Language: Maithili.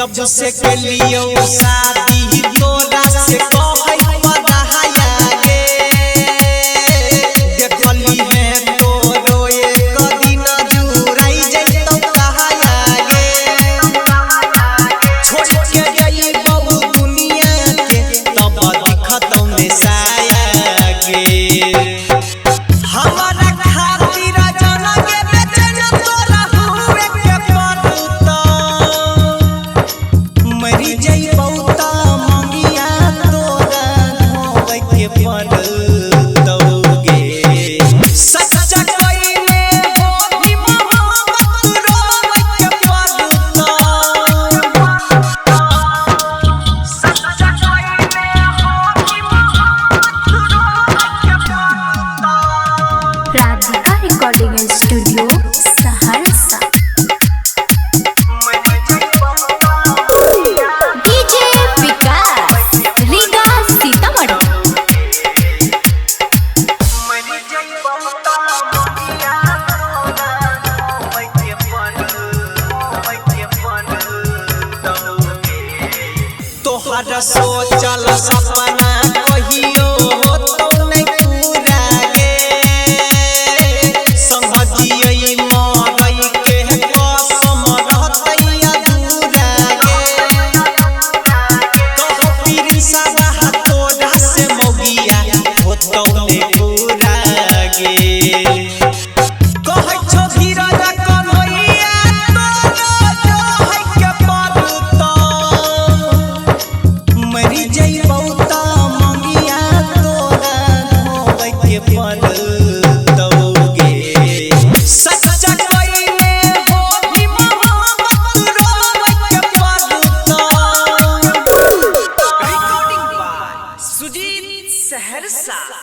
जब से के लियो शादी तोरा से कहै पढ़ाया गे। देखली है तोरो एक दिन जुराई जैतौ कहाया गे। छोड़ के जइबौ दुनिया के तब दिखतौ ने साया गे। हमारा खातिर जान गे बेचैन तोरा हुए के पड़तौ। मरी जइबौ त मंगिया तोरा धोबै के पड़तौ गे। सच्चा कइले हो भी मोहब्बत रोबै के पड़तौ। सच्चा कइले हो भी मोहब्बत रोबै के पड़तौ। Radhika recording studio Saharsa. DJ Vikas Riga Sitamarhi. तोहरा सोच